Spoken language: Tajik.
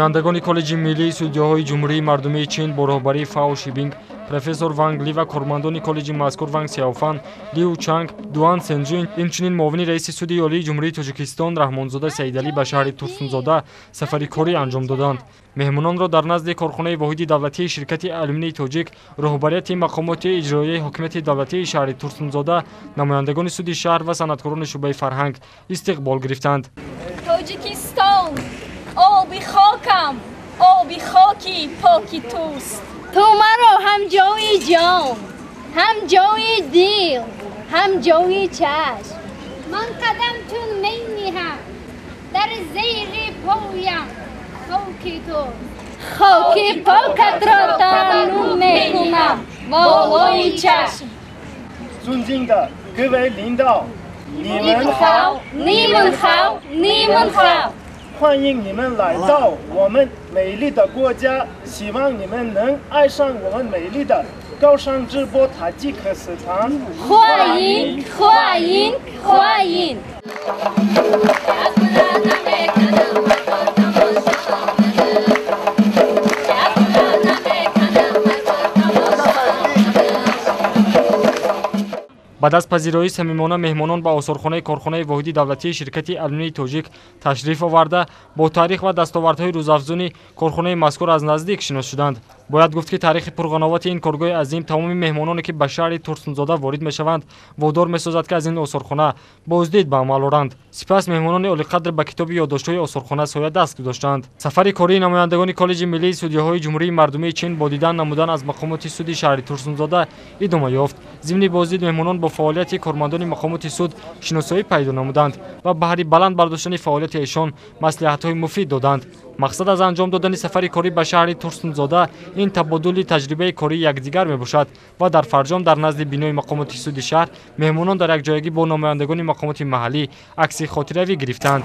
Намояндагони Коллеҷи миллии судяҳои Ҷумҳурии Мардумии Чин бо роҳбарии Фао Шибинг, профессор Ванг Ли ва кормандони коллеҷи мазкур Ванг Сяофан, Лиу Чанг, Дуан Сенҷун, инчунин муовини раиси Суди Олии Ҷумҳурии Тоҷикистон Раҳмонзода Саидалӣ ба шаҳри Турсунзода сафари корӣ анҷом доданд. Меҳмононро дар назди корхонаи воҳиди давлатии ширкати алюминии тоҷик роҳбарияти мақомоти иҷроияи ҳокимияти давлатии шаҳри Турсунзода, намояндагони суди шаҳр ва санъаткорони шӯъбаи фарҳанг истиқбол гирифтанд. Тоҷикистон, оби хокам, оби хоки поки туст. Ту маро ҳам ҷои ҷон, ҳам ҷои дил, ҳам ҷои чашм. Ман қадам чун мениҳам дар зери поям хоки туст. Хоки покатро тараннум мекунам болои чашм. 尊敬的各位领导，你们好，你们好，你们好。欢迎你们来到我们美丽的国家，希望你们能爱上我们美丽的高尚直播塔吉克斯坦。欢迎，欢迎，欢迎！ Баъд аз пазироии самимона меҳмонон ба осорхонаи корхонаи воҳиди давлатии ширкати алюминии тоҷик ташриф оварда, бо таърих ва дастовардҳои рӯзафзуни корхонаи мазкур аз наздик шинос шуданд. Бояд гуфт, ки таърихи пурғановати ин коргоҳи азим тамоми меҳмононе, ки ба шаҳри Турсунзода ворид мешаванд, водор месозад, ки аз ин осорхона боздид ба амал оранд. Сипас меҳмонони олиқадр ба китоби ёддоштҳои осорхона соя даст гузоштанд. Сафари кории намояндагони Коллеҷи миллии судяҳои Ҷумҳурии Мардумии Чин бо дидан намудан аз мақомоти суди шаҳри Турсунзода идома ёфт. Зимни боздид меҳмонон бо фаъолияти кормандони мақомоти суд шиносоӣ пайдо намуданд ва баҳри баланд бардоштани фаъолияти эшон маслиҳатҳои муфид доданд. Мақсад аз анҷом додани сафари корӣ ба шаҳри Турсунзода ин табодули таҷрибаи кории якдигар мебошад ва дар фарҷом дар назди бинои мақомоти суди шаҳр меҳмонон дар якҷоягӣ бо намояндагони мақомоти маҳаллӣ акси хотиравӣ гирифтанд.